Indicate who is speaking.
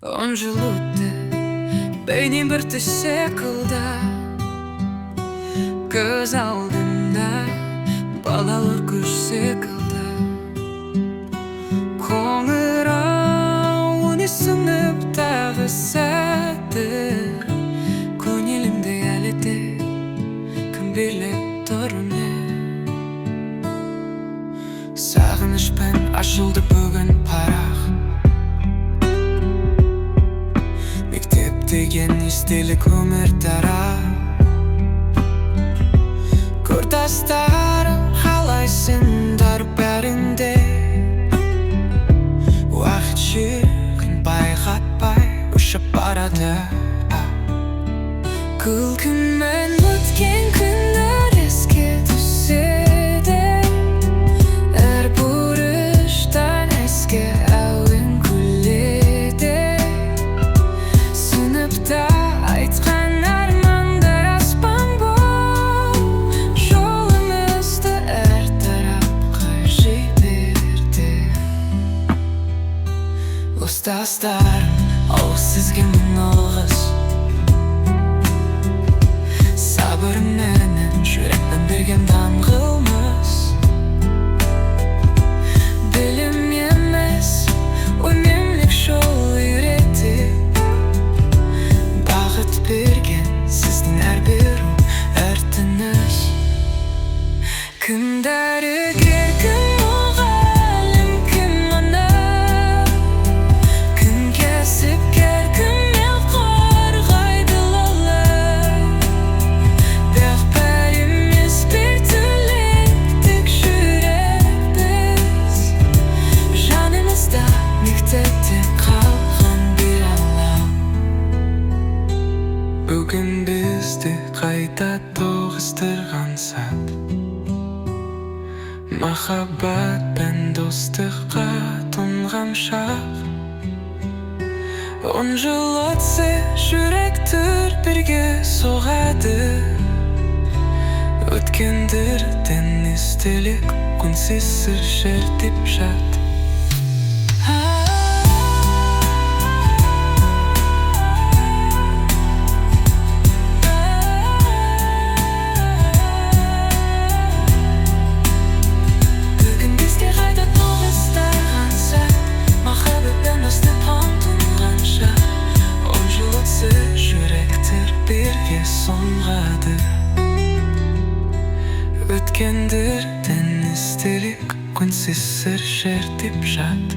Speaker 1: 10 жыл өтті, бейне бір түс секілді. Көз алдымда балалық күш секілді. Қоңырау үні сыныптағы сәтті, көңілімде әлі де күмбірлеп тұр үні. Сағынышпен ашылды бүгін парақ. Мектеп деген естелік, өмір тарақ. Құрдастарым, қалайсыңдар бәрінде? Уақыт шіркін байқатпай ұшып барады. Күлкімен өткен күндер еске түседі. Әр бұрыштан ескі әуен күледі. Сыныпта айтқан армандар аспан боп, жолымызды әр тарапқа жіберді. Ұстаздар, о, сізге мың алғыс. Сабырменен жүрекпен берген даңғылмыз. Білім емес, өмірлік жол үйретіп, бағыт берген сіздің әрбір әр түніс. Кім дәрігер, кім мұғалім, кім ана, кім кәсіпкер, кім ел қорғайды лала. Бірақ бәріміз бір түлектік жүрекпіз. Жанымызда мектептен қалған бір алау.
Speaker 2: Бүгін бізді қайта тоғыстырған сәт, махаббат пен достыққа тұнған шақ. 10 жыл өтсе, жүректер бірге соғады. Өткендерден естелік үнсіз сыр шертіп жат.
Speaker 1: Бүгін бізді қайта тоғыстырған сәт, махаббат пен достыққа тұнған шақ.
Speaker 2: 10 жыл өтсе, жүректер бірге соғады. Өткендерден естелік үнсіз сыр шертіп жат.